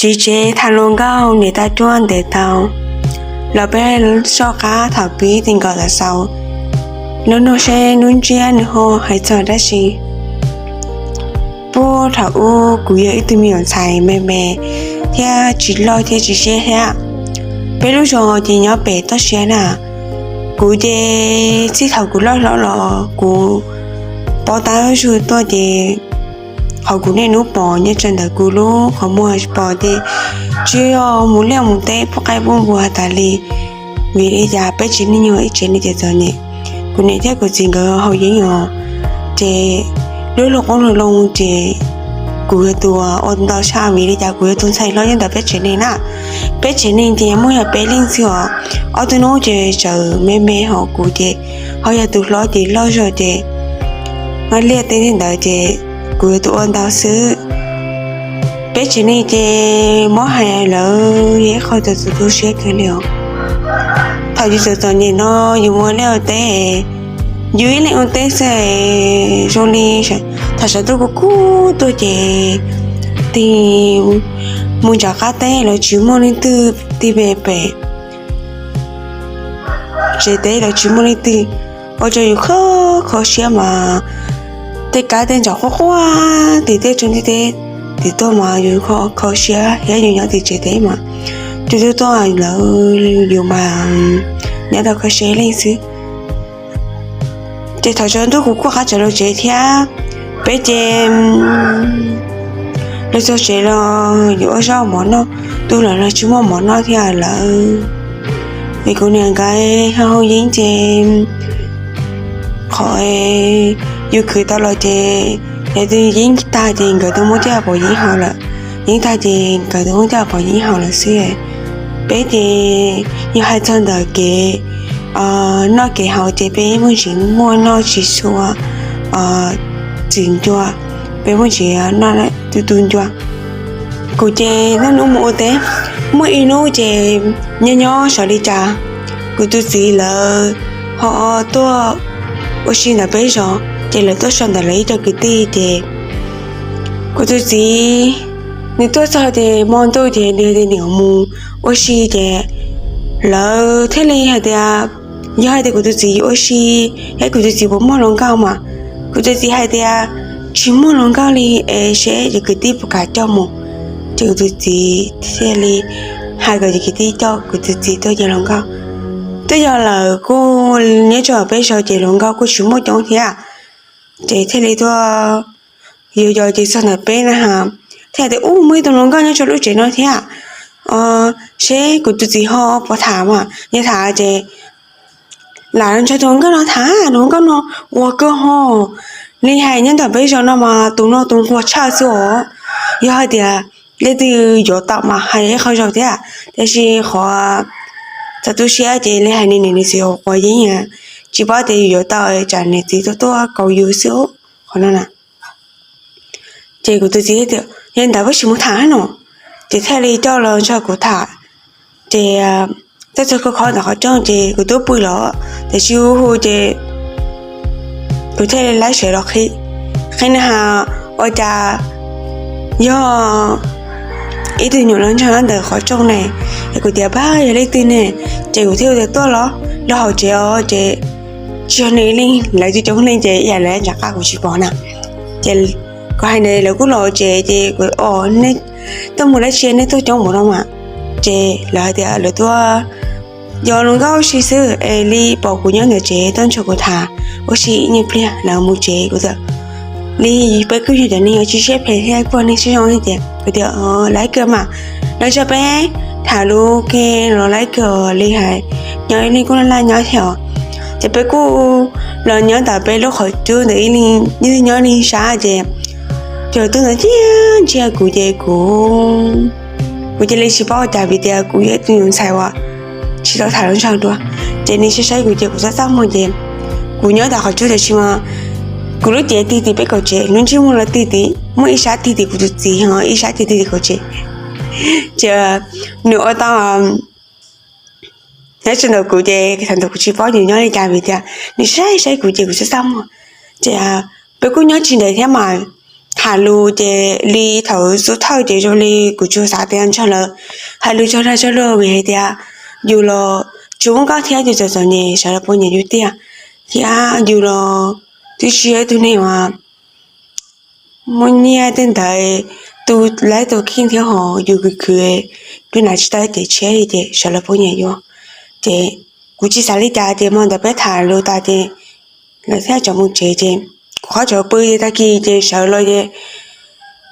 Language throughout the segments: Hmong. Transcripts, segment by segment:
Tsiv tsev tham hluas nkauj niam tais tuaj ntes tau los peb soj qab thaum pib ti nkaus tawm xaus, lub nug seb nub ntsiab nws ho hais txog dab tsi. Puag thaum ub kuv yog ib tug me nyuam ntxhais me me thiab tsis loj thiab tsis siab thiab. Peb lub zos ces nyob pem toj siab na. Kuv ces txij thaum kuv loj hlob los kuv paub tab zug tuaj ces qhov kuv niaj hnub pom nyob tsawg ntawm kuv lub qhov muag pom ces tsis yog mus liaj mus teb pub qaib pub npua tas li. Vim li cas peb tsev neeg yog ib tsev neeg txom txom nyem, kuv niam thiab kuv txiv nkawd haus yeeb os, ces lub hluas qoob hluas loo ces kuv yog tus ua ntau tshaj vim li cas kuv yog tus ntxhais hlob nyob ntawm peb tsev neeg na. Peb tsev neeg ces muaj yog peb leej xwb os, ob tug nus ces tseem me me hos kuv ces ho yog tus hlob ces loj zog ces liaj teb ntawd ces kuv yog tus ua ntau xwb. Peb tsev neeg ces muab hais lawm yog ib qho txaus tu siab kawg li os. Thaum yus txom txom nyem no yus mus ua liaj ua teb, yus ib leeg ua teb xwb, zoo li thaum sawv ntuj kuv kuj tuaj ces tig mus nram qab teb los tsis muaj leej twg tig pe pem tsev teb los tsis muaj leej twg, ua rau yus kho kho siab mas tej kab tej ntsaum quaj quaj tim tej tsob ntug teb tim tuaj mas yus kho kho siab thiab yus nyob tim tsev teb mas tus twg tuaj lawm yus mas nyob tau kho siab leej xwb. Ces thaum sawv ntuj kuv kuj qab tsaws los tsev thiab, peb ces los txog tsev los yuav ua zaub mov noj, tu lawm los tsis muaj mov noj thiab lawm. Vim kuv niam nkawd ho haus yeeb ces qhov yus khwv tau los ces yog tus yeeb tag ces nkawd tus muab coj pov yeeb haus lawm, yeeb tag ces nkawd tus muab coj pov yeeb haus lawm xwb. Peb ces yog hais txog ntawm kev noj kev haus ces peb muaj ntsis muaj noj tsis tshua txwm ncua, peb muaj ntsis noj tu tu ncua. Kuv ces noj hnub mus ua teb, muaj ib hnub ces nyob nyob xyov li cas kuv tus txiv lawv ho tuaj ua si ntawm peb zos ces lawv tuaj so ntawm lawv ib co kwv tij ces kuv tus txiv nws tuaj txog ces hmo ntuj ces nws tias nws mus ua si ces lawv thiaj li hais tias, yog hais tias kuv tus txiv yuav ua si es kuv tus txiv puas muaj hluas nkauj mas. Kuv tus txiv hais tias tsis muaj hluas nkauj li es seb cov kwv tij puas kam coj mus. Ces kuv tus txiv thiaj li hais kom cov kwv tij coj kuv tus txiv tuaj yos hluas nkauj. Twb yog lawm kuj nyob rau peb zos ces hluas nkauj kuj tsis muaj coob thiab. Ces thiaj li tuaj yos yos ces txog ntawm peb na ha, thiaj tias ub muaj ib tug hluas nkauj nyob rau lub tsev no thiab, seb kuv tus txiv ho puas tham mas, yog tham ces lam nrog tus hluas nkauj no tham, tus hluas nkauj no ua kawg ho, li hais nyob ntawm peb zos no mas tus no tus nquag tshaj xwb os. Yog hais tias leej twg yuav tau mas hais ib qho zaum thiab, tiam sis qhov txaus tu siab ces li hais nws niam nws txiv quav yeeb, tsis paub tias yus yuav tau tsam niam txiv tuaj tuaj kaus yus xwb qhov no na. Ces kuv tus txiv tias yog li ntawd peb sim mus tham no, ces thiaj li coj los nrog kuv tham. Ces tuaj txog khov khov ntawm qhov rooj ces kuv twb pw los, tiam sis hu hu ces kuv thiaj li laib sev los qhib, qhib na has ua cas yog ib tug nyuam los nrog ntawm qhov rooj ne. Es kuv tias pab yog leej twg ne, ces kuv thiaj tias tuaj los rau hauv tsev os, ces tsis yog nws ib leeg, lawv coob coob leej ces ib yam li nram qab kuv tsis pom na. Ces kuv hais ntawd lawv kuj los tsev ces kuv, o, nej tuaj mus dab tsi nej tuaj coob mus no mas? Ces lawv hais tias lawv tuaj yos hluas nkauj ua si xwb es li pom kuv nyob ntawm tsev tuaj nrog kuv tham ua si ib nyuag pliag lawv mus tsev. Kuv tias li peb kuj yog cov neeg tsis siab phem thiab kuj neeg siab zoo tias, kuv tias laib kawg mas, lawv nrog peb tham lus ke los laib kawg li hais nyob ib leeg kuj laj laj nyob thiab os. Ces peb kuj los nyob ntawm peb lub qhov cub ntawm ib leeg nyob ib leeg sab ces tus tub ntawd ntsia ntsia kuv ces kuv, kuv cia li tsis paub ua cas vim tias kuv yog ib tug nyuam ntxhais uas tsis tau tham hluas nraug dua. Ces nws saib saib kuv ces kuv txaj txaj muag ces kuv nyob ntawm qhov cub tiam sis mas kuv lub cev tig tim peb kaum tsev, lub ntsej muag los tig tim, muaj ib sab tig tim kuv tus txiv ho ib sab tig tim kaum tsev. Ces nws ua tau nyob tsis ntawm kuv ces thaum ntawd kuv tsis paub nws nyob li cas vim tias nws saib saib kuv ces kuv txaj txaj muag. Ces peb kuj nyob tsis ntev thiab mas, tham lus ces li thaum xub thawj ces zoo li kuv tsuas xav tias ntshe lawv hais lus tsaug dag tsaug luag vim hais tias yus los tsis muaj nkauj thiab ces txom txom nyem sawv daws poj niam yus tiag, thiab yus los twb tsis yog ib tug neeg uas muaj nyiaj tej ntawd, tu laib tus kheej thiab ho yus khwv khwv dua nas tsis tau kev tshiab li ces sawv daws poj niam yus. Ces kuv tsis xav li cas ces hmo ntawd peb tham lus tas ces lawv thiaj tso mus tsev ces kuv qab tso pw ces tag kis ces sawv los ces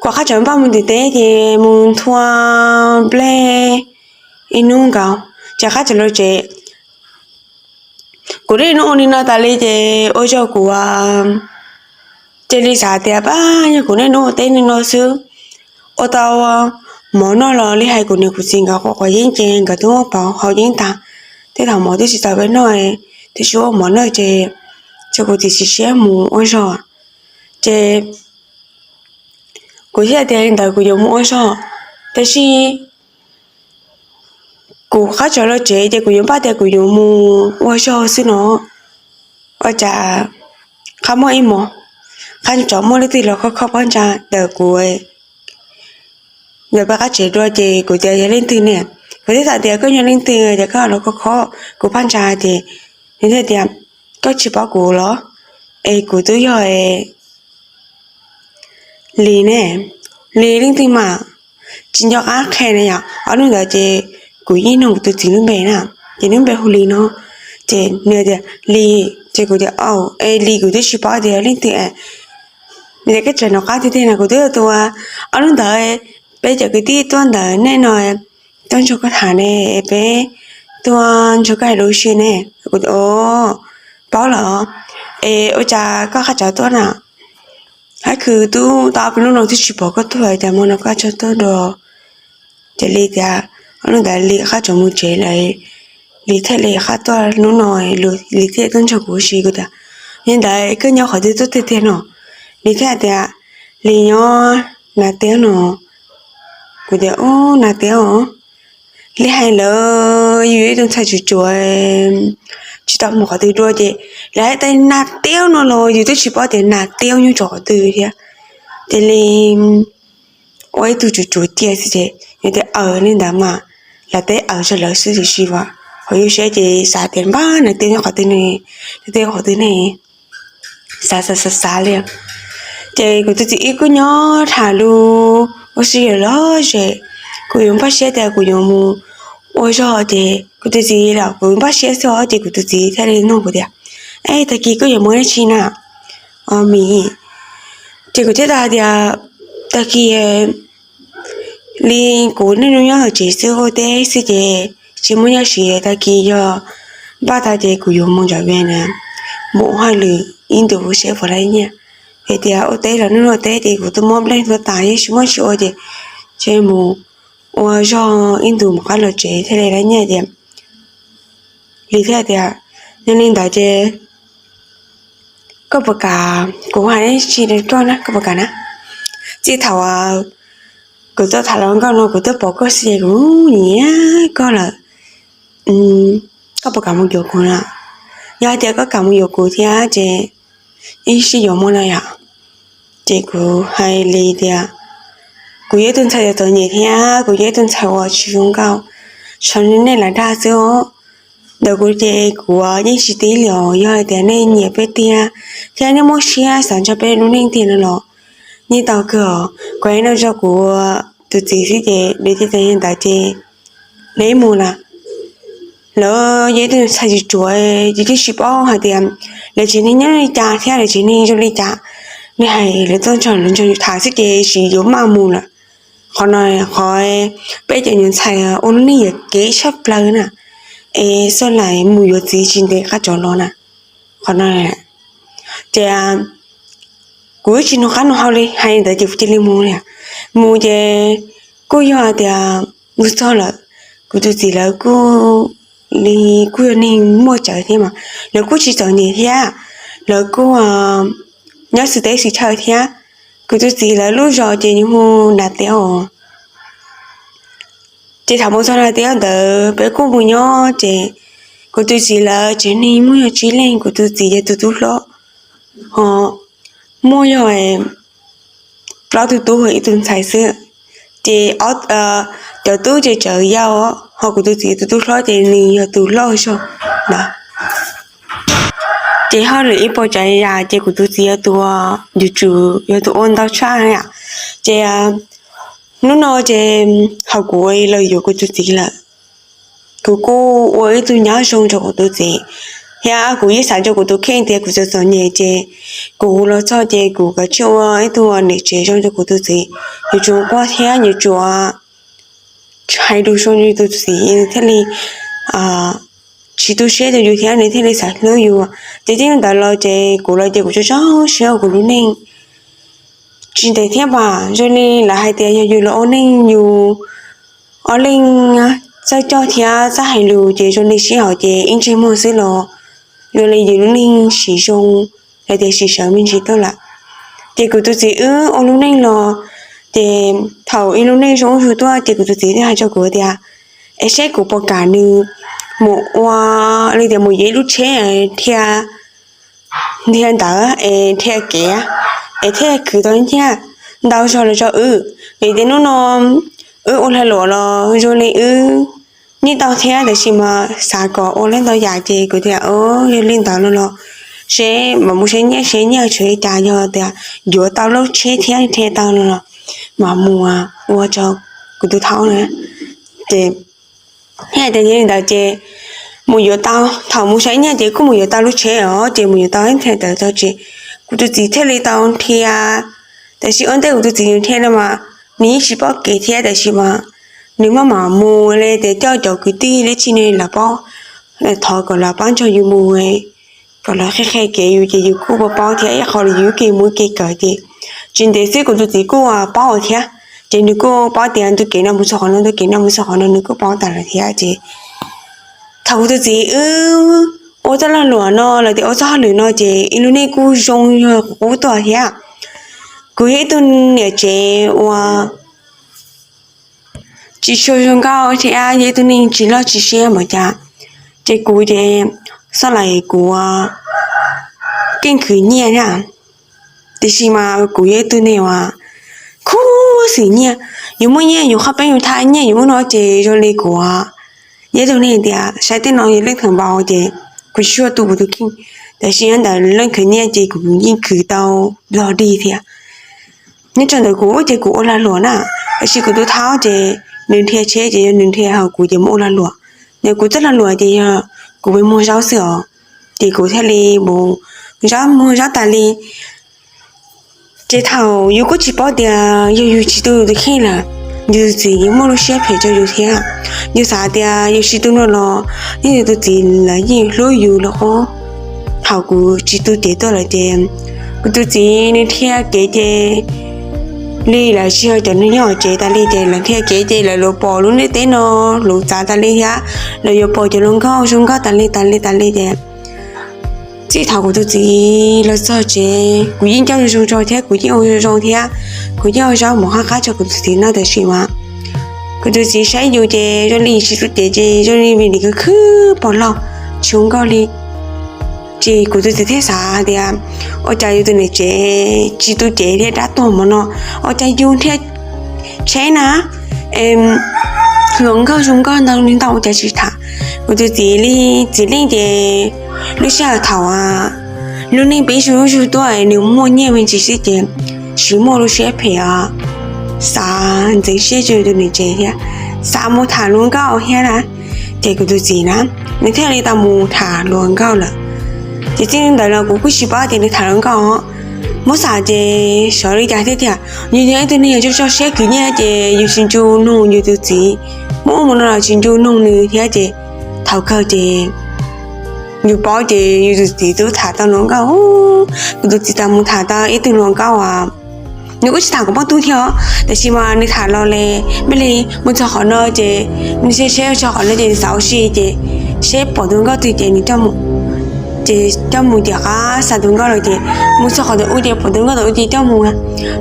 kuv qab tso npaj mus tim teb ces mus nthua nplej ib hnub nkaus ces qab tso los tsev. Kuv niaj hnub ua li no tas li ces ua rau kuv cia li xav tias pab yog kuv niaj hnub ua teb li no xwb, ua tau mov noj los li hais kuv niam kuv txiv nkawd quav quav yeeb ces nkawd twb muab pauv hau yeeb tag, tej thaum mov twb tsis tau peb noj, twb tsis muaj mov noj ces tso kuv txiv tsis siab mus ua zog ces kuv thiaj tias li ntawd kuv yuav mus ua zog, tab sis kuv qab tso los tsev ces kuv yuav npaj tias kuv yuav mus ua zog xwb no, ua cas qab muaj ib hmos qab tso muaj leej twg los khob khob pob ntsa ntawm kuv ntawm peb qab tsev dua ces kuv tias yog leej twg ne? Kuv thiaj xav tias koj yog leej twg ces koj los khob khob kuv pob ntsa ces nws thiaj tias koj tsis paub kuv los? Es kuv twb yog Lis ne. Lis leej twg mas? Tsis nco qab qhia na yom. Ob hnub ntawd ces kuv yeej nug kuv tus txiv lub npe na, ces nws npe hu Lis no. Ces nws tias Lis, ces kuv tias, es Lis kuv twb tsis paub tias leej twg. Nws tias koj tseem nco qab tiag tiag no, kuv twb yog tus ob hnub ntawd peb cov kwv tij tuaj ntawm nej no tuaj nrog koj tham ne, peb tuaj nrog koj hais lus ua si ne. Kuv tias paub lawm, es ua cas koj qab tso tuaj na? Hab khwv tub tau ob peb hnub no twb tsis pom koj tuaj, cas hmo no koj tso tuaj dua? Ces Lis tias ob hnub ntawd Lis qab tso mus tsev lawm, Lis thiaj li qab tuaj hnub no, Lis thiaj tuaj nrog kuv ua si. Kuv tias yog li ntawd koj nyob qhov twg tuaj tiag tiag no? Lis thiaj tias Lis nyob Nas Tiab no. Kuv tias ub, Nas Tiab os, li hais lawm yus yog ib tug ntxhais tsuas tsuas tsis tau mus qhov twg dua ces lawv hais tias Nas Tiab no los yus twb tsis paub tias Nas Tiab nyob rau qhov twg thiab. Ces li ua ib tug tsuas tsuas cia xwb ces yus tias aws li ntawd mas lawv teb aws rau lawv xwb tiam sis as qhov yus siab ces xav tias npaj Nas Tiab nyob qhov twg ne, Nas Tiab nyob qhov twg ne, xav xav xav xav li. Ces kuv tus txiv ib kuj nyob tham lus ua si lawm los ces kuv yuav npaj siab tias kuv yuav mus ua zog ces kuv tus txiv los kuv npaj siab xwb ces kuv tus txiv thiaj li nug kuv tias, es tag kis koj yuav mus dab tsi na? Os mis. Ces kuv thiaj teb hais tias tag kis li kuv niaj hnub nyob hauv tsev xwb ua teb xwb ces tsis muaj nyiaj siv, tag kis yog npaj tag ces kuv yuav mus nram Vias Nam mus ua hauj lwm ib ntus seb puas tau nyiaj. Hais tias ua teb los niaj hnub ua teb ces kuv twb muab nplej ntua tas yeej tsis muaj tsi ua ces tsis mus ua zog ib ntus mus qab los tsev thiaj li tau nyiaj tias. Lis thiaj tias, yog li ntawd ces koj puas kam kuv hais dab tsi rau koj na, koj puas kam na? Txij thaum kuv tuaj tham hluas nkauj no kuv twb pom koj xwb ces kuv nyiam koj lawm. Koj puas kam mus yuav kuv na? Yog hais tias koj kam mus yuav kuv thiab ces wb sib yuav mus no yom. Ces kuv hais Lis tias kuv yog ib tug ntxhais txom txom nyem thiab kuv yog ib tug ntxhais uas tsis zoo nkauj, tshuav nej lam dag xwb os. Ntawm kuv ces kuv yeej tsis tib li os, yog hais tias nej nyiam peb tiag thiab nej muaj siab xav nrog peb lub neej tiag no los yeej tau kawg os. Kuv hais no rau kuv tus txiv xwb ces nws thiaj tias yog ntawd ces neb mus na. Lawv yog ib tug ntxhais tsuas tsuas, ces twb tsis paub hais tias lawv tsev neeg nyob li cas thiab lawv tsev neeg zoo li cas. Nej hais lawv tuaj nrog lawv nrog yus tham xwb ces sis yuav maj mus lawm. Qhov no qhov peb cov nyuam ntxhais ua lub neej yuam kev tshaj plaws na, es xoj lais mus yuav txiv tsis ntev qab tsov los na. Qhov no ces kuv tsis nug qab nug hau li, hais li ntawd ces kuv cia li mus li. Mus ces kuj yog tias mus txog lawm, kuv tus txiv lawv kuj li kuj yog neeg muaj tsawv thiab mas lawv kuj tsis txom nyem thiab, lawv kuj nyob xws teb xws chaw thiab. Kuv tus txiv lawv lub zos ces nws hu Nas Tiab os. Ces thaum mus txog Nas Tiab ntawd peb kuj mus nyob ces kuv tus txiv lawv tsev neeg muaj yog tsib leeg, kuv tus txiv yog tus tub hlob, ho muaj yog plaub tug tub ib tug ntxhais xwb. Ces cov tub ces tsawv yau, ho kuv tus txiv tus tub hlob ces nws yog tus loj zog na. Ces hauj lwm ib puas tsav yam ces kuv tus txiv yog tus yuav tsum yog tus ua ntau tshaj yam. Ces hnub no ces ho kuv los yuav kuv tus txiv lawm. Kuv kuj ua ib tug nyab zoo rau kuv tus txiv, thiab kuv yeej xav rau kuv tus kheej tias kuv txom txom nyem ces kuv los txog ces kuv kav tsij ua ib tug niam tsev zoo rau kuv tus txiv. Yuav tsum quaj thiab yuav tsum hais lus zoo rau tus txiv thiaj li tsis tu siab rau yus thiab nws thiaj li xav hlub yus. Ces txij ntawd los ces kuv los ces kuv tso tso siab ua kuv lub neej tsis ntev thiab mas zoo li lawv hais tias yog yus los ua neej yus ob leeg txawj coj thiab txawj hais lus ces zoo li sib haum ces ib ntsej muag xwb los zoo li yus lub neej siv zoo, hais tias siv sawv me ntsis tuaj lawm. Ces kuv tus txiv wb ua lub neej los ces thaum ib lub neej zoo zuj zus tuaj ces kuv tus txiv thiaj hais rau kuv tias es saib kuv puas kam nws mus ua li tias mus yuav ib lub tsheb dhia, dhia ntawd es dhia kev es thiaj khwv tau nyiaj ntau zog los rau wb. Vim tias hnub no wb ua lag luam los zoo li wb nyiaj tau thiab tab sis mas xav kom ua li ntau yam ces kuv tias yog li ntawd no los seb mam mus saib nyiaj seb nyiaj tshuav li cas, yog tias yuav tau lub tsheb thiab dhia tau no los mam mus ua rau kuv tus thaub na. Ces thiaj tias yog li ntawd ces mus yuav tau, thaum mus saib nyiaj ces kuj mus yuav tau lub tsheb os, ces mus yuav tau ib nthia tawv tau ces kuv tus txiv thiaj li tau dhia. Tab sis ua ntej kuv tus txiv nws dhia no mas nws yeej tsis paub kev thiab tab sis mas nws maj mam mus li tias coj cov kwv tij li tsis ne lawv paub, thov kom lawv pab nrog yus mus, kom lawv qhia qhia kev yus ces yus kuj paub paub thiab ib qho li yus ib ke mus ib ke kawm ces tsis ntev xwb kuv tus txiv kuj paub thiab. Ces nws kuj paub tias ntu kev no mus txog qhov no, ntu kev no mus txog qhov no nws kuj paub tas lawm thiab ces thaum kuv tus txiv wb ua txoj lag luam no los tias ua txoj hauj lwm no ces ib lub neej kuj zoo yog qub tuaj thiab. Kuv yog ib tug niam tsev uas tsis tshua zoo nkauj thiab yog ib tug neeg tsis loj tsis siab npaum cas, ces kuv ces xoj lais kuv keej khwv nyiaj thiab. Tiam sis mas kuv yog ib tug neeg uas khuv xim nyiaj, yus muaj nyiaj yus qhov peeb yus thaj nyiaj yus muaj no ces zoo li kuv yog ib tug neeg tias saib tej no yog leej twg npau ces kuv tsis tshua tu kuv tus kheej, tab sis nyob ntawm leej khwv nyiaj ces kuv yeej khwv tau log dig thiab. Nyob rau ntawm kuv ces kuv ua lag luam na, tab sis kuv tus thaub ces nws dhia tsheb ces yog nws dhia hos kuv ces mus ua lag luam. Yog kuv txoj lag luam ces yog kuv mus muag zaub xwb os, ces kuv thiaj li mus zaub muag zaub tas li. Ces thaum yus kuj tsis paub tias yog yus tsis tu yus tus kheej lawm, yus tus txiv yeej muaj lub siab phem rau yus thiab. Yus xav tias yus tsis tu no los yeej yus tus txiv lawv yeej hlub yus los qub. Thaum kuv tsis tu cev tuaj lawm ces kuv tus txiv nws dhia kev ces li lawv tsis yog cov neeg nyob hauv tsev tas li ces lawv dhia kev ces lawv los pom lub ntiaj teb no hluav txav tas li thiab, lawv yuav pom cov hluas nkauj zoo nkauj tas li tas li tas li ces txij thaum kuv tus txiv los txog tsev kuv yeej coj zoo zoo rau thiab kuv yeej ua zoo zoo thiab, kuv yeej ua zaub mov qab qab rau kuv tus txiv noj tab sis mas kuv tus txiv saib yus ces zoo li tsis tu cev ces zoo li vim nws khwv khwv pom laug tsis zoo nkauj li. Ces kuv tus txiv thiaj xav tias ua cas yus tus niam tsev tsis tu cev thiab dab tuag mov no, ua cas yus dhia tsheb na, hluas nkauj zoo nkauj ntau li ntau ua cas tsis tham. Kuv tus txiv li txiv leej ces lub sij hawm thaum lub neej peb zuj zuj tuaj nws muaj nyiaj me ntsis xwb ces tsis muaj lub siab phem os, xav ntxeev siab rau tus niam tsev thiab xav mus tham hluas nkauj thiab na. Ces kuv tus txiv na, nws thiaj li tau mus tham hluas nkauj lawm. Ces txij ntawd los kuv kuj tsis paub tias nws tham hluas nkauj os. Muab xav ces xyov li cas thiab tiag, yus yog ib tug neeg tso tso siab khwv nyiaj ces yus tsis ncu nug yus tus txiv, muaj ub mus no los tsis ncu nug nws thiab ces thaum kawg ces yus paub ces yus tus txiv twb tham tau hluas nkauj. Kuv tus txiv tau mus tham tau ib tug hluas nkauj as, nws kuj tsis tham kuv poj tub thiab os, tab sis mas nws tham los li, mej li mus txog qhov no ces nws saib saib txog qhov no ces nws xav ua si ces saib pom tus hluas nkauj twg ces nws coj mus, ces coj mus ces qab xa tus nkauj lawm ces mus txog qhov twg ub ces pom tus nkauj twg ub ces coj mus.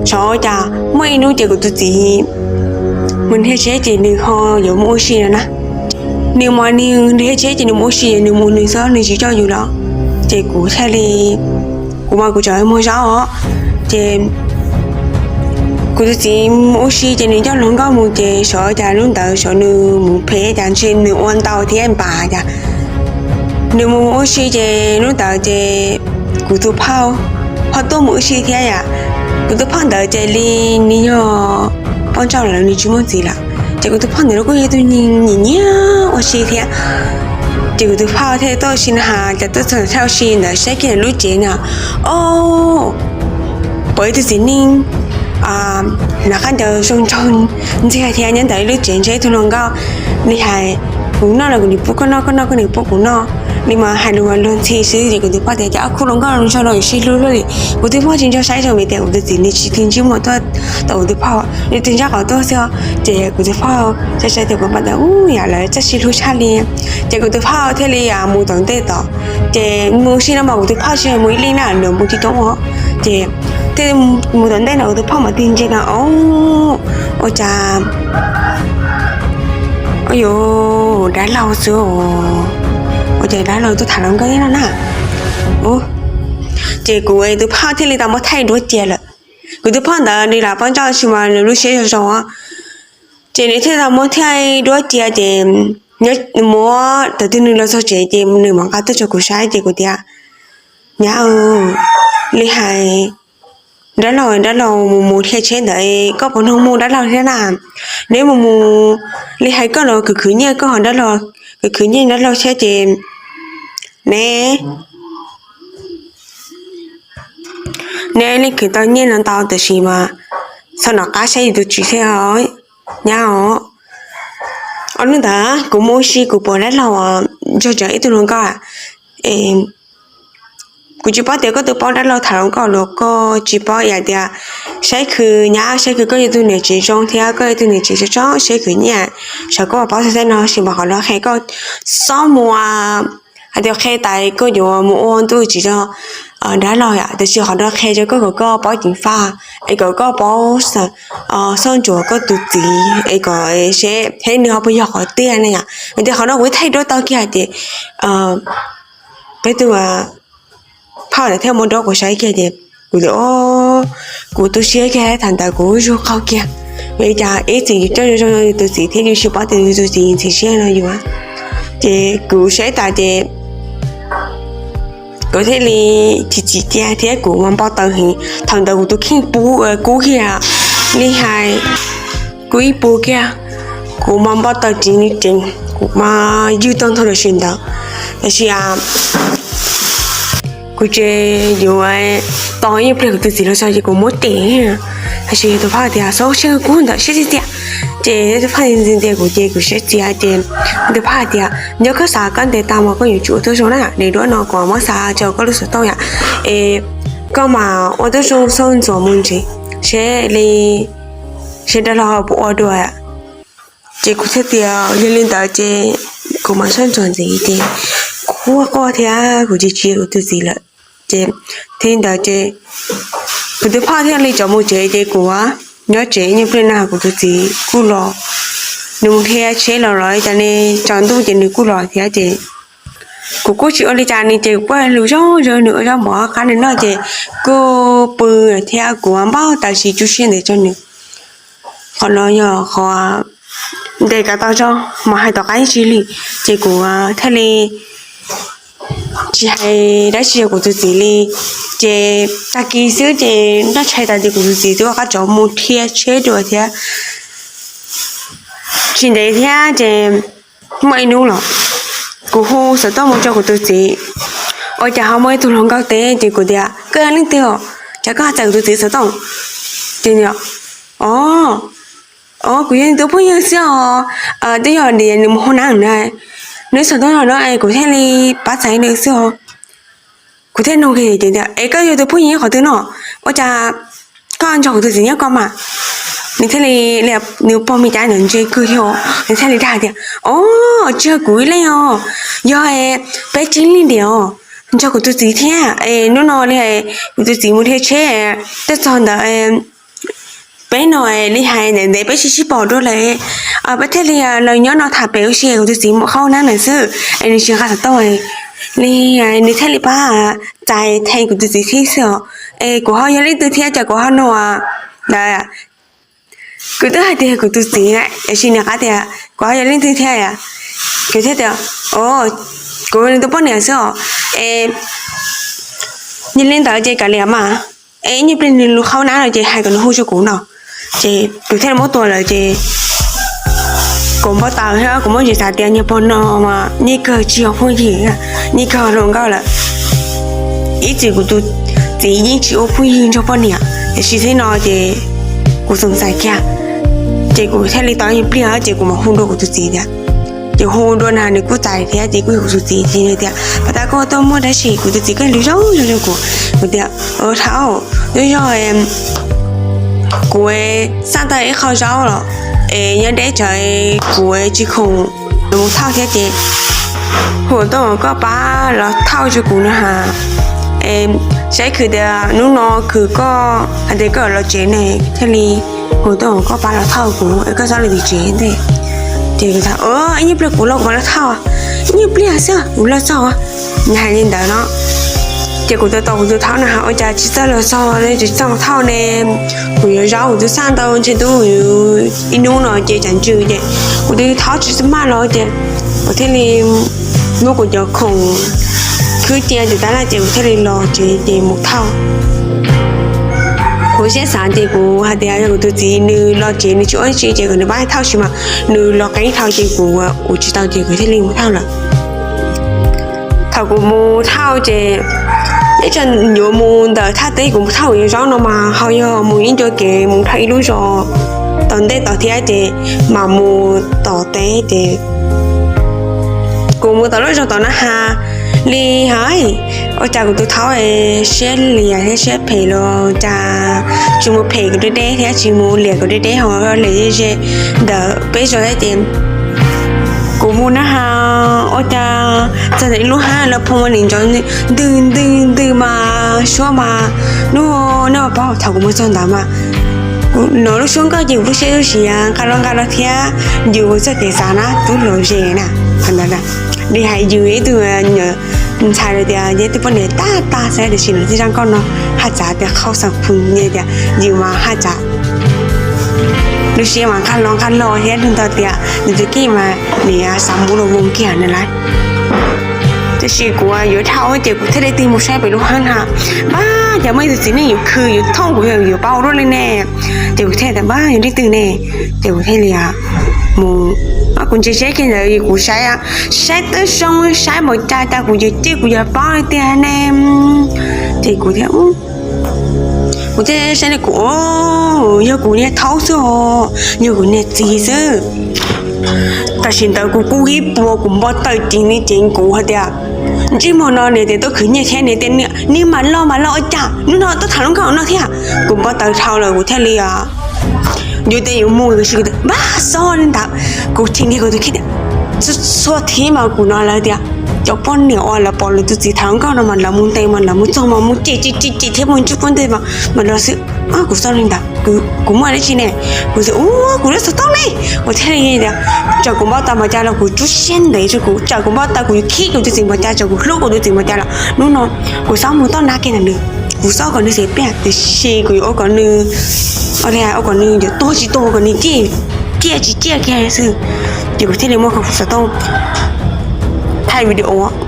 Xyov cas muaj ib hnub ces kuv tus txiv mus dhia tsheb ces nws ho yuav mus ua si no na. Nws mas nws dhia tsheb ces nws mus ua si, nws mus nws xwb nws tsis coj yus los. Ces kuv thiaj li, kuv mas kuv tseem muag zaub os, ces Kuv tus txiv mus ua si ces nws coj hluas nkauj mus ces xyov cas lub ntawd xyov nws mus phem cas ntshe nws ua ntau thiab npam cas nws mus ua si ces lub ntawd ces kuv tus phauj ho tuaj mus ua si thiab yom. Kuv tus phauj ntawd ces li nws yog poj nrauj lawm, nws tsis muaj txiv lawm. Ces kuv tus phauj ntawd los kuj yog tus nyiam nyiam ua si thiab. Ces kuv tus phauj thiaj tuaj ua si na has, ces tuaj txog thaj ua si ntawd saib kiag lub tsev na, o, pom ib tug txiv neej hnav qab ncaws zoo nraug ntxiag thiab nyob ntawm ib lub tsev ntshe ib tug hluas nkauj li hais, kuv noj los kuv niam pub koj noj, koj noj koj niam pub kuv noj, li mas hais lus luag ntxhi xwb. Ces kuv tus phauj tias, Cas ob khub hluas nkauj zoo no sib hlub luaj li? Kuv tus phauj tsis nco saib zoo vim tias kuv tus txiv nws tsis tig ntsej muag tuaj tom kuv tus phauj, nws tig ntsaj qhov tuaj xwb. Ces kuv tus phauj saib saib tias kuv pom tias, U, yam lawv txawj sib hlub tshaj li. Ces kuv tus phauj thiaj li mus tom ntej tod. Ces mus si no mas kuv tus phauj tsis yog mus ib leeg na, nws mus coob coob os. Ces thiaj mus tom ntej no kuv tus phauj mam tig ntsia no, o, ua cas, o, yuav dab laug xwb os. Ua cas dab laug tuaj tham hluas nkauj no na? Ces kuv tus phauj thiaj li tau muab thaij duab cia lawm. Kuv tus phauj ntawd nws lam poj nrauj tab sis mas nws lub siab zoo zoo. Ces nws thiaj tau muab thaij duab cia ces muab thaum twg nws los txog tsev ces nws mam nqa tuaj rau kuv saib ces kuv tias, Nyab, li hais dab laug, dab laug mus mus dhia tsheb ntawd, koj puas nug mus dab laug thiab na? Neb mus mus li hais koj los khwv khwv nyiaj, koj ho dab laug khwv khwv nyiaj dab laug thiab ces neb, neb leej khwv tau nyiaj no ntau tab sis mas txhob nov qab saib yus tus txiv thiab os, nyab os. Ob hnub ntawd kuv mus ua si kuv pom dab laug nrog ib tug hluas nkauj. Kuv tsis paub tias koj twb paub dab laug tham hluas nkauj los koj tsis paub, yam tias saib khwv nyab, saib khwv koj yog tus niam tsev zoo thiab koj yog tus niam tsev tsob tsob, saib khwv nyiaj, xyov koj puas paub txog tej no tab sis mas qhov no qhia koj txhob mus hais tias qhia tas koj yuav mus ua ntuj tsis tso dab laug yom. Tab sis qhov no qhia rau koj kom koj paub ceev faj es kom koj paub xoj ntsuam koj tus txiv es kom seb thiab nws ho puas yog qhov tiag ne yom. Vim tias qhov no kuv thaij duab tau kiag ces peb tus phauj ntawd thiaj muab duab kuv saib kiag ces kuv tias, kuv tu siab kiag thaum ntawd kuv zug qaug kiag. Vim li cas ib txwm yus coj zoo zoo yus tus txiv thiab yus tsis paub tias yus tus txiv ntxim siab rau yus. Ces kuv saib tas ces kuv thiaj li chim chim cia thiab kuv mas npau taws heev. Thaum ntawd kuv tus kheej pub kub kiag li hais, kuv ib puag kiag, kuv mas npau taws ceev li ceev, kuv mas ywg tau ntho tam sim ntawd. Tab sis kuv tseem yuav tos ib nyuag pliag kuv tus txiv los txog ces kuv muab tes. Tab sis tus phauj tias, Txhob siab kub ntawd, siab txias txias. Ces tus phauj ntxias ntxias kuv ces kuv siab txias ces tus phauj hais tias, Yog koj xav koj ntes tau mas koj yuav tsum ua tuab zoo na, daim duab no kuv muab xa rau koj lub xov tooj yom, es koj mam ua tuab zoo xoj ntxuam mus ntxiv seb li seb dab laug puas ua dua. Ces kuv thiaj tias, Yog li ntawd ces kuv mam soj ntsuam ntxiv. Ces kuv quaj quaj thiab kuv tsis txia kuv tus txiv lawm. Ces thiaj li ntawd ces kuv tus phauj thiaj li rov mus tsev ces kuv nyob tsev ib nyuag pliag na kuv tus txiv kuj los. Nws mus dhia tsheb los los li cas ne, tsaus ntuj ces nws kuj los thiab ces kuv kuj tsis ua li cas nws ces kuv kuj hais lus zoo zoo nws ua zaub mov qab nws noj ces kuj pw thiab kuv npau taws tsis tu siab ntev rau nws. Qhov no yog qhov ntes kav tau zog mas hais tom qab ib tsi li. Ces kuv thiaj li tsis hais dab tsi rau kuv tus txiv li. Ces tag kis xwb ces noj tshais tas ces kuv tus txiv twb ua qab rov mus dhia tsheb dua thiab. Tsis ntev thiab ces muaj ib hnub los kuv hu xov tooj mus rau kuv tus txiv, ua cas ho muaj ib tug hluas nkauj teb ces kuv tias, Koj yog leej twg os? Cas koj ho txais kuv tus txiv xov tooj? Ces nws, O, o, kuv yog nws tus phooj ywg xwb os. Twb yog tias nws mus hauv nav na, nws xov tooj no es kuv thiaj li pab txais nws xwb os. Kuv thiaj nug kiag ces tias, Es koj yog tus phooj ywg qhov twg no? Ua cas koj nrog kuv tus txiv nyob ko mas? Nws thiaj li, nws pog me cas ntawd ntse kawg thiab, nws thiaj li dag tias, O, tsis yog kuv ib leeg os, yog peb tsev neeg diam os, nrog kuv tus txiv thiab es hnub no li kuv tus txiv mus dhia tsheb, tuaj txog ntawd peb no li hais ntev ntev peb tsis sib pom dua lawm, peb thiaj li los nyob no tham pem ua si, kuv tus txiv mus hauv nav lawm xwb es nws tsis nqa xov tooj li, nws thiaj li pab txais theej kuv tus txiv thiab xwb os. Es kuv ho yog leej twg thiab cas kuv ho nug ntawd Kuv twb hais tias kuv tus txiv, tiam sis nws hais tias kuv yog leej twg thiab yom. Kuv thiaj tias, o, kuv yog nws tus poj niam xwb os. Es yog li ntawd ces kav liam mas, es ib nyuag pliag nws lug qhov nab no ces hais kom nws hu rau kuv no. Ces kuv thiaj li muab tua lawm ces kuv npau taws thiab kuv muab ntsis xav tias niag pog no mas yeej kawg tsis yog phooj ywg, yeej kawg hluas nkauj lawm. Ib txwm kuv tus txiv yeej tsis ua phooj ywg nrog poj niam, tiam sis thaum no ces kuv xoom xaiv kiag. Ces kuv thiaj li tos ib pliag ces kuv mam hu dua kuv tus txiv tias, ces hu dua na nws kuj txais thiab ces kuj yog kuv tus txiv ces tias, pas tas koj tuaj muaj dab tsi? Kuv tus txiv kuj lus zoo zoo rau kuv, kuv tias, thauj, twb yog kuv xaj tau ib qho zaub los es nyob deb tsawv, kuv tsis khoom mus thauj thiab ces hu tuaj kom koj pab los thauj rau kuv no has. Saib khwv tias hnub no khwv koj hais tias koj los tsev ne, thiaj li hu tuaj kom koj pab los thauj kuv, koj txhob los tim tsev ntej. Ces ib nyuag pliag kuv los kuv mam los thauj, ib nyuag pliag xwb kuv los txog. Nws hais li ntawd no ces kuv tau tos kuv tus thauj no has, ua cas tsis txawj los txog, tsis txawj thauj ne? Kuv yuav zaub kuv twb xaj tau ntshe twb ib hnub no ces tsam ntsws ces kuv twb thauj tsis txawj maj los ces kuv thiaj li muab kuv cov khoom khwb cia tes tab laj ces kuv thiaj li los tsev ces mus thauj. Kuv siab xav ces kuv hais tias yog kuv tus txiv nws los tsev nws tsis ua dab tsi ces kom nws pab thauj sis mas nws los qeeb dhau ces kuv ua tsis tau ces kuv thiaj li mus thauj lawm. Thaum kuv mus thauj ces ib tsam yuav mus ntawm thaj teb, kuv mus thauj kuv cov zaub no mas ho yog mus ib ncua kev mus dhau ib lub zos tom ntej tod thiab ces mam mus tom teb ces kuv mus tom lub zos tom na has li hais, ua cas kuv tus thauj siab lias thiab siab phem los cas tsis mus phem kom deb deb thiab tsis mus liam kom deb deb ho liam ze ze ntawm peb zos thiab ces kuv mus na has ua cas txog ntawm ib lub hab lawv pho ua nim ntsoov ntws ntws ntws mas suab mas hnub no pab thaum kuv mus txog ntawd mas kuv hnov lub suab nkauj ces kuv lub siab lub siav nqa los nqa los thiab yus txoj kev xav na tub hluas ze na. Thaum ntawd li hais yus ib tug ntxhais tias yog ib tug poj niam tab tag xwb tiam sis nws thiaj zoo nkauj no haj txav tias qhov xav phoo tias yus mas haj txav lub siab mas nqa los nqa los thiab nws ntog tias nws tus kheej mas nws xav mus los mus kiag nws lawm. Tiam sis kuv yuav dhau ces kuv thiaj li tig mus saib pem lub hab na, npab cas muaj ib tug txiv neej yuav khw yuav thooj kuv yuav pab ua luaj li ne. Ces kuv thiaj tias npab yog leej twg ne, ces kuv thiaj li mus, kuv ntsia seb kiag ntawd kuv saib, saib twb zoo saib npaum cas cas kuv yuav cem kuv yuav pab li tiag ne. Ces kuv thiaj, kuv thiaj saib li kuv, yog kuv niag thaub xwb os, yog kuv niag txiv xwb. Tam sim ntawd kuv kub ib puas kuv npau taws ces nws ceev kuv hais tias ntsej muag no nws tias tuaj khwv nyiaj thiab nws tias nws mas loj mas loj ua cas hnub no tuaj tham lub nkauj no thiab. Kuv npau taws dhau lawm kuv thiaj li yuav tias yuav mus tiam sis kuv tias npab xob li ntawd, kuv chim kiag kuv tus kheej tias txhua thib mas kuv hnov lawv tias cov poj niam uas lawv pom lawv tus txiv tham lub nkauj no mas lawv mus ntes mas lawv mus txog mas mus cem cem cem cem thiab mus ntsib pub ntej mas los xwb. Kuv xob li ntawd, kuv muaj dab tsi ne? Kuv tias ua kuv lub xov tooj ne. Kuv thiaj li tias tsam kuv npau taws npaum cas los kuv rub siab ntev rau kuv, tsam kuv npau taws kuv yuav khib kuv tus txiv npaum cas, tsam kuv hlub kuv tus txiv npaum cas los hnub no kuv xob mus toj nab kiag ntawm nws, kuv xob kom nws xav piaj tiam sis kuv yuav ua kom nws, ua kom nws yuav tuag tsis tuag kom nws ciaj tsis ciaj kiag xwb. Ces kuv thiaj li muab kuv xov tooj thaij video,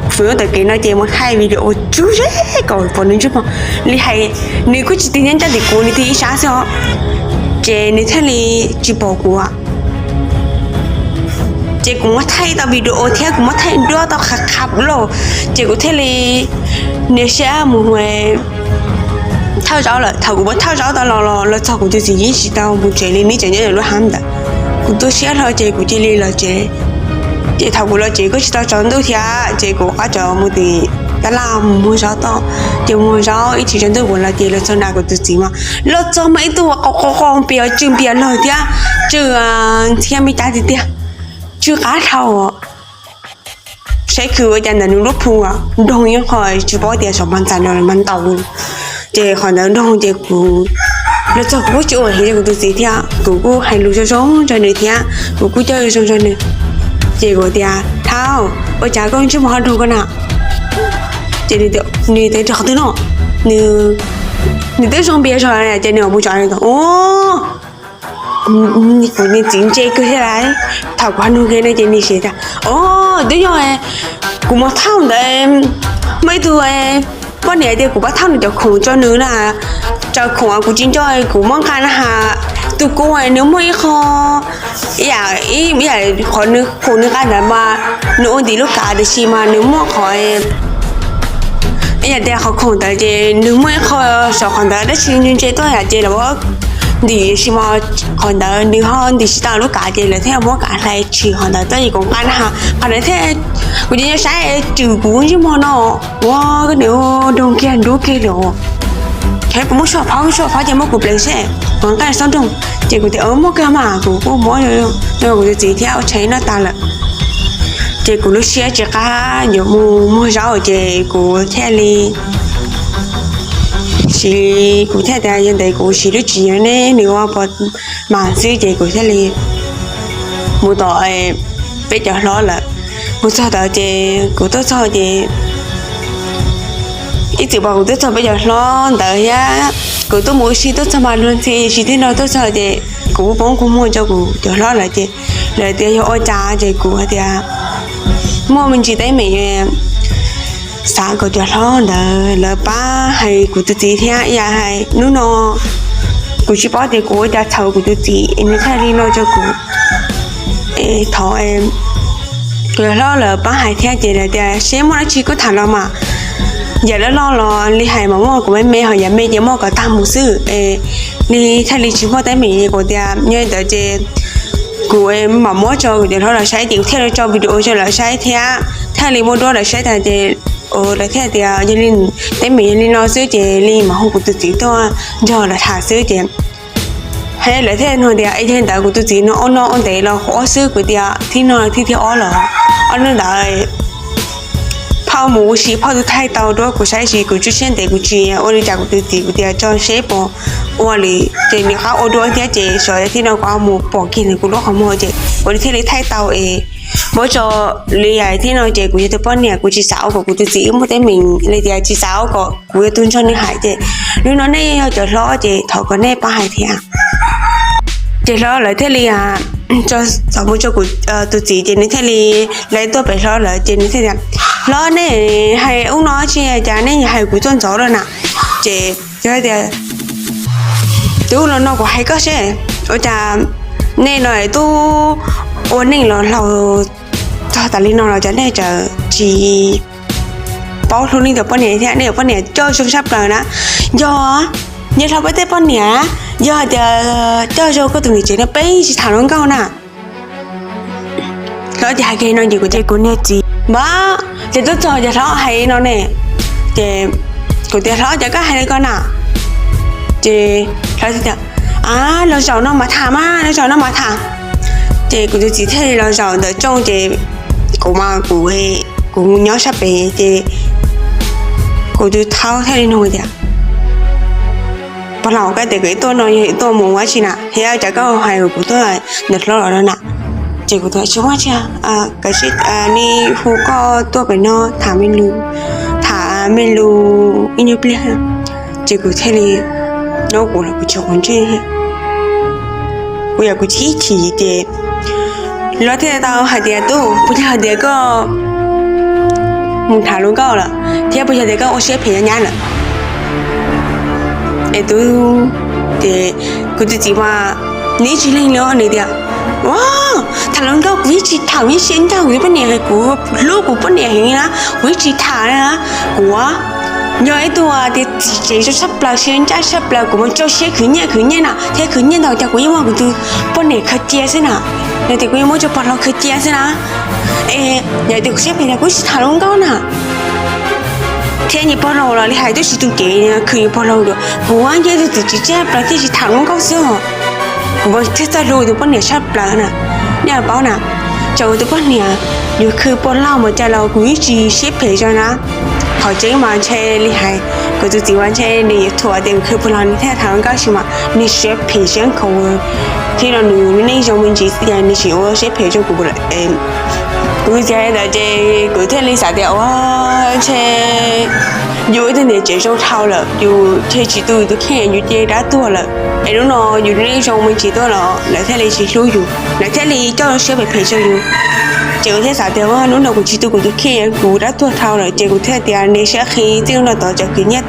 kuv yuav tawm kev no ces mus thaij video tsub zeb kom pom nws ntsej muag li hais, nws kuj tsis tig nyob ncaj tim kuv, nws tig ib sab xwb os, ces nws thiaj li tsis pom kuv. Ces kuv muab thaij tau video thiab kuv muab thaij duab tau qha qha lawm, ces kuv thiaj li nias siab mus thauj zaub lawm. Thaum kuv muab thauj zaub tau los los txog kuv tus txiv yeej tsis tau mus tsev li, nws tseem nyob lub hab ntawd. Kuv tu siab hlo ces kuv cia li los tsev. Ces thaum kuv los tsev kuj tsis tau tsaus ntuj thiab ces kuv rov qab mus tim tab laj mus muag zaub tod. Ces muag zaub ib chim tsaus ntuj kuv los ces los txog na kuv tus txiv mas los txog mas ib tug qau qau qau npias tsw npias lawg thiab tsw ntxhiab me cab tiag tiag, tsw qab dhau. Saib khwv ua cas ntawm nws lub phu nroog nyob qhov tsis paub tias saum mas ntxais no mas ntaus. Ces qhov ntawd nroog ces kuv los txog kuv kuj tsis ua heev rau kuv tus txiv thiab kuv kuj hais lus zoo zoo rau nws thiab kuv kuj coj zoo zoo nws. Ces kuv tias thauj, ua cas koj ntsej muag ho nroog koj na? Ces nws tias rau qhov twg no, nws twb zoo npias zog ces nws mus tso ua Kuv niag txiv ntse kawg thiab lauj. Thaum kuv ho nug kiag no ces nws hais tias, o, twb yog kuv mus thauj ntawd, muaj ib tug poj niam tias kuv pab thauj nws cov khoom rau nws na, cov khoom kuv tsis nco, kuv muab nqa na has, tus kuv nws muaj ib qho, ib yam, ib yam qhov nws khoom nws nqa ntawd mas nws ua ntim lub kav tiam sis mas nws muaj qhov, ib yam tias qhov khoom ntawd ces nws muaj ib qho saum qhov ntawd dab tsi ntse ntse tuaj yam ces los ntim tiam sis mas qhov ntawd nws ho ntim tsis tau lub kav ces lawv thiaj muab kav hlais tshwm qhov ntawd tuaj ces kuv nqa na has qhov ntawd thiab. Kuv ces nyob saib tswm kuv ntsej muag no, ua koj niam, doog kiag nrub kiag li. Ces kuv muab suab phab, suab phab ces muab kuv pleev seb kuv nqa xob doog. Ces kuv tias muaj kawg mas kuv kuj muab rau kuv tus txiv thiab ua tshais noj tas lawm. Ces kuv lub siab tsis qab yuav mus muag zaub ces kuv thiaj li siv, kuv thiaj tias yog ntawd kuv siv lub tswv yim neb nws ua pom mas xwb ces kuv thiaj li mus tom peb cov hlob lawm. Mus txog tod ces kuv tuaj txog ces ib txwm pom kuv tuaj txog peb cov hlob ntawd thiab kuv tuaj mus ua si tuaj txog mas luag ntxhi tsis tib no tuaj txog ces kuv poob kua muag rau kuv cov hlob lawm ces lawv tias yog ua cas ces kuv hais tias muaj me ntsis teeb meem, xav kom cov hlob ntawd lawv pab hais kuv tus txiv thiab ib yam hais hnub no kuv tsis paub tias kuv ua cas txhaum kuv tus txiv es nws txhaj li no rau kuv. Thov kuv cov hlob lawv pab hais thiab ces lawv tias seb muaj dab tsi kuj tham los mas, yam loj loj los li hais mas muaj kom me me ho yam me ces muaj kom tag mus xwb es li thiaj li tsis muaj teeb meem. Kuv tias yog li ntawd ces kuv mam muab rau kuv cov hlob lawv saib ces kuv thiaj li tso video rau lawv saib thiab thiaj li muab duab lawv saib tas ces lawv thiaj tias yog li teeb meem yog li no xwb ces li mam hu kuv tus txiv tuaj nrog lawv tham xwb ces lawv thiaj nug tias yog li ntawd kuv tus txiv no ua no ua ntev los qhov ob xwb, kuv tias thib no thib thib ob los ob hnub ntawd phauj mus ua si phauj twb thaij tau duab kuv saib sis kuv tsuj siab ntev kuv tsis ua li cas kuv tus txiv, kuv tias tso seb puas ua li ces nws qab ua duab thiab ces sawv daws thib no kuv mus pom kiag nws kuv lub qhov muag ces kuv thiaj li thaij tau es muab tso li yam thib no ces kuv yog tus poj niam kuv tsis xav ua kom kuv tus txiv wb muaj teeb meem li tias tsis xav ua kom kuv yog tus nrog nws hais ces hnub no nej yog cov hlob ces thov kom nej pab hais thiab. Ces hlob lawv thiaj li tso xov mus rau kuv tus txiv ces nws thiaj li lawv tuaj pem hlob lawm ces nws thiaj tias hlob nej hais ub no tsis cas nej hais kuv tuaj ntxov lawm na. Ces tias tus ub los no kuv hais koj seb, ua cas nej no tub ua neej los laus txog tas li no los cas nej tseem tsis paub hlub nej tus poj niam thiab nej tus poj niam coj zoo sab plaws na. Yog, yog hlob peb tej poj niam yog hais tias coj zoo koj tus niam tsev no peb tsis tham hluas nkauj na. Hlob ces hais kiag no ces kuv tias kuv niag txiv npab ces tuaj txog ces hlob hais no ne. Ces kuv tias hlob cas koj hais li ko na. Ces hlob tias a, los zaum no mas tham mas, los zaum no mas tham. Ces kuv tus txiv thiaj li los zaum ntawm rooj ces kuv mas kuv, kuv nyob sab pem ces kuv tus thaub thiaj li nug tias pog laus, koj tias kuv tuaj no yog tuaj mus ua dab tsi na, thiab cas koj hais kuv tuaj ntawm hlob los no na. Ces kuv tias tsis muaj dab tsi, koj, nej hu koj tuaj pem no tham me lus, tham me lus ib nyuag pliag. Ces kuv thiaj li, no kuv los kuv tsis quav ntsej, kuv yog kuv chim chim ces hlob thiaj tau hais tias tub, puas yog hais tias koj mus tham hluas nkauj lawm thiab puas yog tias koj ua siab phem nyob nyab lawm? Es tub, ces kuv tus txiv mas nws tsis leeg li, nws tias ua, tham hluas nkauj kuv yeej tsis tham, yeej siab ncaj kuv tus poj niam, kuv hlub kuv poj niam heev na, kuv yeej tsis tham na. Kuv yog ib tug tias txiv tsev zoo tshaj plaws, siab ncaj tshaj plaws, kuv mus rau siab khwv nyiaj khwv nyiaj na thiab khwv nyiaj ntau cas kuv yeej muab kuv tus poj niam khaws cia xwb na. Yog tias kuv yeej muab cov pog laus khaws cia xwb na. Es yog tias kuv siab phem los kuv tsis tham hluas nkauj na. Thiab nyias pog laus los li hais twb tsis tu cev khwv nyias pog laus, kuv yog ib tug txiv tsev tshaj plaws thiaj tsis tham hluas nkauj xwb os. Kuv mas thiaj txawj hlub tus poj niam tshaj plaws na. Nej paub na, txawm tus poj niam yuav khwv pog laus mus cas los kuv yeej tsis siab phem zoo na. Qhov tseeb mas ntshe li hais, kuv tus txiv mas ntshe nws yuav thuam tias kuv khwv pog laus nws thiaj tham hluas nkauj tab sis mas nws siab phem siab nkhaus thiab no nws lub neej zoo me ntsis xwb ces nws tsis ua siab phem rau kuv lawm. Kuv tus txiv hais ntawd ces kuv thiaj li xav tias ua, ntshe yus ib tug niam tsev zoo dhau lawm yus ntshe tsis tu yus tus kheej yus cia li rov tuag lawm. Hnub no yus nej zoo me ntsis tuaj los lawv thiaj li tsis hlub yus, lawv thiaj li coj siab phem phem rau yus. Ces kuv thiaj xav tias hnub no kuv tsis tu kuv tus kheej, kuv dab tuag dhau lawm, ces kuv thiaj tias niag siab qhi txij no tod cov khwv nyiaj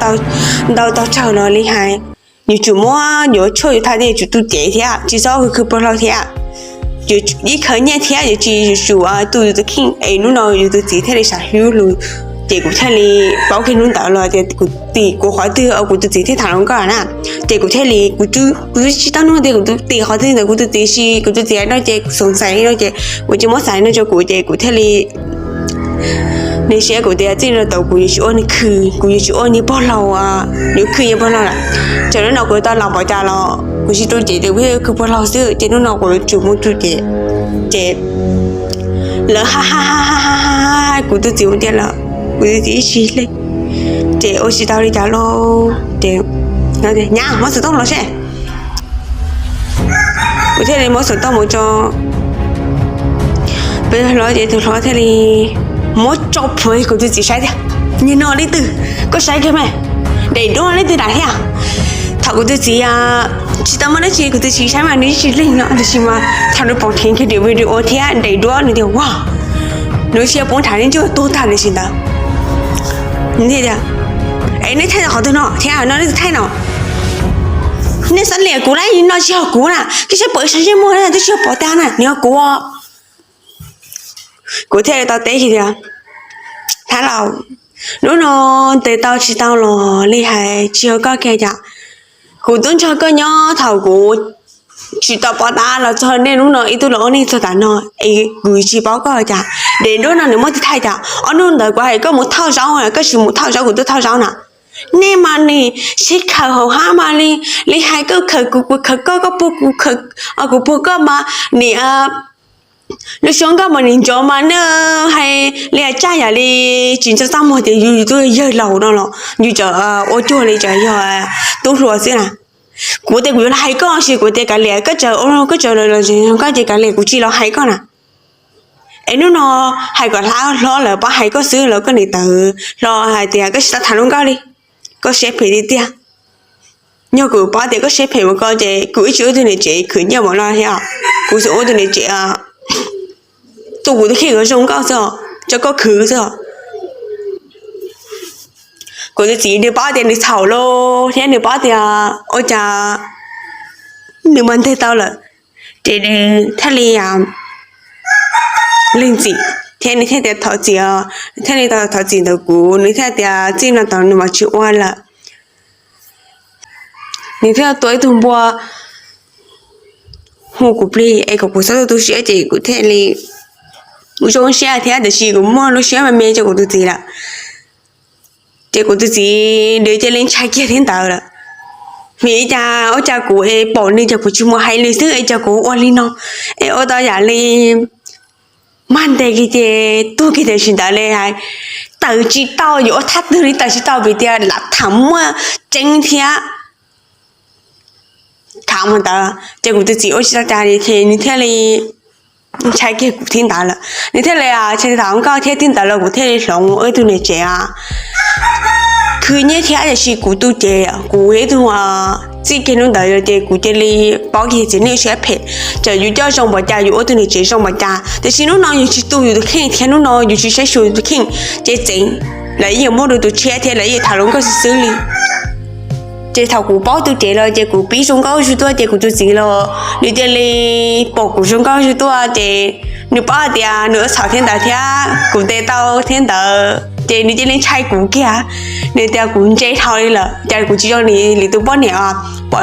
ntau tau tsawg los li hais, yuav tsum muab yuav tshuaj yuav thaj thiab yuav tsum tu cev thiab tsis txhob khwv khwv pag hlau thiab. Yuav ib khawv nyiaj thiab yuav tsis yuav tsum tu yus tus kheej es hnub no yus tus txiv thiaj li sam hlub lus. Ces kuv thiaj li paub kiag hnub ntawd los tias kuv tim kuv qhov twg kuv tus txiv thiaj tham hluas nkauj na. Ces kuv thiaj li kuv twb tsis tau hnub tias kuv tus tim qhov twg ntawm kuv tus txiv, kuv tus txiv hais no ces kuv xoom xais no ces kuv tsis muab xais no rau kuv ces kuv thiaj li nws siab kuv tias txij no tod kuv yuav tsis ua niag khwv, kuv yuav tsis ua niag pog laug, yuav khwv niag pog laug lawm. Ces hnub no kuv tau los pov cas los kuv tsis tu cev ces kuv thiaj khwv pog laug xwb, ces hnub no kuv yuav tsum mus tu cev. Ces lawv ha ha ha ha ha ha kuv tus txiv ua tiag lawm, kuv tus txiv ib tsis li. Ces ua tsis tau li cas lauj, ces nyab muab xov tooj los seb. Kuv thiaj li muab xov tooj mus tso peb hlob ces tus hlob thiaj li muab tso plhuav kuv tus txiv saib tias, niag no leej twg, koj saib kiag mas, daim duab leej twg dam thiab. Thaum kuv tus txiv tsis tau muaj dab tsi kuv tus txiv saib mas nws tsis leeg no tiam sis mas thaum nws pom dheev kiag daim video thiab daim duab nws tias ua, nws cia li poob nrhav li ntsuj tuag tag li sim ntawd. Nws thiaj tias, es nej thaij qhov twg no thiab no leej twg thaij no? Nej xav liam kuv na, no tsis yog kuv na, koj saib pom ib sab ntsej muag na twb tsis yog pom tag na, nws yog kuv. Kuv thiaj li tau teb hais tias, thab laus, hnub no ntes tau tsis tau los li hais tsis yog koj kiag cas. Kuv twb nrog koj nyob thaum kuv tsis tau pov tab los txog nej hnub no ib tug los ob neeg txog tav no es kuv tsis paub koj cas. Daim duab no nws muaj tus thaij cas, ob hnub ntawd kuv hais koj mus thauj zaub, koj tsis mus thauj zaub kuv twb thauj zaub na. Nej mas nim sib khaws hauv hab mas li, li hais koj khaws kuv, kuv khaws koj, koj puag kuv, kuv puag koj mas nim lub suab nkauj mas nim nrov mas nej hais li hais tsaj yam li tsis nco txaj muag tias yus twb yawg laus no los yus tseem ua cuag li tseem yog tub hluas xwb na. Kuv tias kuv yuav los hais koj, sis kuv tias kav liam, koj tseem ua koj tseem los koj ces kav liam, kuv tsis los hais koj na. Es hnub no hais kom hlob lawv pab hais koj xwb los koj niam tawv hlo hais tias koj tsis tau tham hluas nkauj li, koj siab phem tiag tiag. Yog kuv paub tias koj siab phem ua ko ces kuv ib tsis ua tus niam tsev khwv nyiaj ua no thiab, kuv xum ua tus niam tsev tu kuv tus kheej kom zoo nkauj xwb, tso koj khwv xwb. Kuv tus txiv nws paub tias nws txhaum lawm thiab nws paub tias ua cas nws mas nteg tau lawm, ces nws thiaj li lees txim thiab nws thiaj tias thov txim, thiaj li tau thov txim ntawm kuv, nws thiaj tias txij no tod nws mam tsis ua lawm. Nws thiaj tua ib tug npua hu kuv plig es kom kuv txhob tu siab, ces kuv thiaj li zoo siab thiab, tiam sis kuv muaj lub siab me me rau kuv tus txiv lawm. Ces kuv tus txiv nws cia li ntshai kiag thiab ntawd lawm. Vim li cas ua cas kuv es pom nws ces kuv tsis mus hais nws xwb es cas kuv ua li no, es ua tau yam li mag ntes kiag ces tuag kiag tam sim ntawd li hais, tawm tsis tau, yuav ua thaj twg li tawm tsis tau vim tias lam tham muaj tseeb thiab. Tham mus ntawd ces kuv tus txiv ua tsis tau cas li ces nws thiaj li ntshai kiag kuv thiab ntawd lawm, nws thiaj li tshai tham hluas nkauj thiab thiab ntawd los kuv thiaj li hloov ua ib tug niam tsev khwv nyiaj thiab, tiam sis kuv tu cev, kuv ib tug txij kiag hnub ntawd ces kuv cia li paub kiag txiv neej siab phem. Txawm yus coj zoo npaum cas, yus ua tus niam tsev zoo npaum cas, tiam sis hnub no yus tsis tu yus tus kheej thiab hnub no yus tsis saib xyuas yus tus kheej, ces tseem lawv yeej muab rau tus tshiab thiab lawv yeej tham hluas nkauj xwb xwb li. Ces thaum kuv paub tu cev los ces kuv pib zoo nkauj zuj tuaj ces kuv tus txiv los nws cia li pom kuv zoo nkauj zuj tuaj ces nws paub hais tias nws ua txhaum thiab ntawd thiab kuv ntes tau thiab ntawd ces nws cia li ntshai kuv kiag. Nws tias kuv ntse dhau li lawm, cas kuv tsis zoo li tus poj niam pom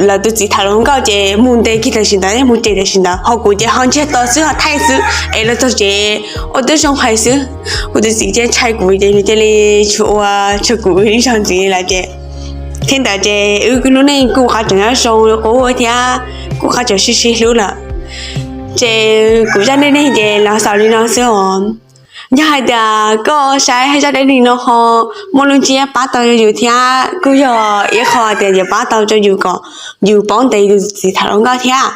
lawv tus txiv tham hluas nkauj ces mus ntes kiag tam sim ntawd, mus ces tam sim ntawd, ho kuv ces ho ntsiag to xwb ho thaij xwb es los txog tsev ua twb zoo hais xwb. Kuv tus txiv cia ntshai kuv ces nws cia li tsis ua tsis kuv ib zaug ntxiv lawm ces thiab ntawd ces wb lub neej kuj qhov tseem nyob zoo li qub thiab kuj qhov tseem sib sib hlub lawm. Ces kuv zaj neej neeg ces los xaus li no xwb os. Yog hais tias koj saib zaj neej neeg no ho muaj lub ntsiab pab tau rau yus thiab kuj yog ib qho tias yuav pab tau rau yus kom yus paub ntes yus txiv tham hluas nkauj thiab.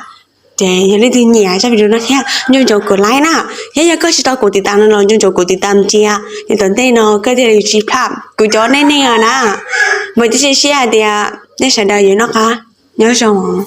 Ces yog leej twg nyiam zaj video no thiab nco ntsoov kom like na, thiab yog koj tsis tau kom tiv tas no los nco ntsoov kom tiv tas ntsia, ces tom ntej no koj thiaj li tsis plam kuv cov neej neeg na. Mas cia siab hais tias Nej sawv daws yuav noj qab, nyob zoo.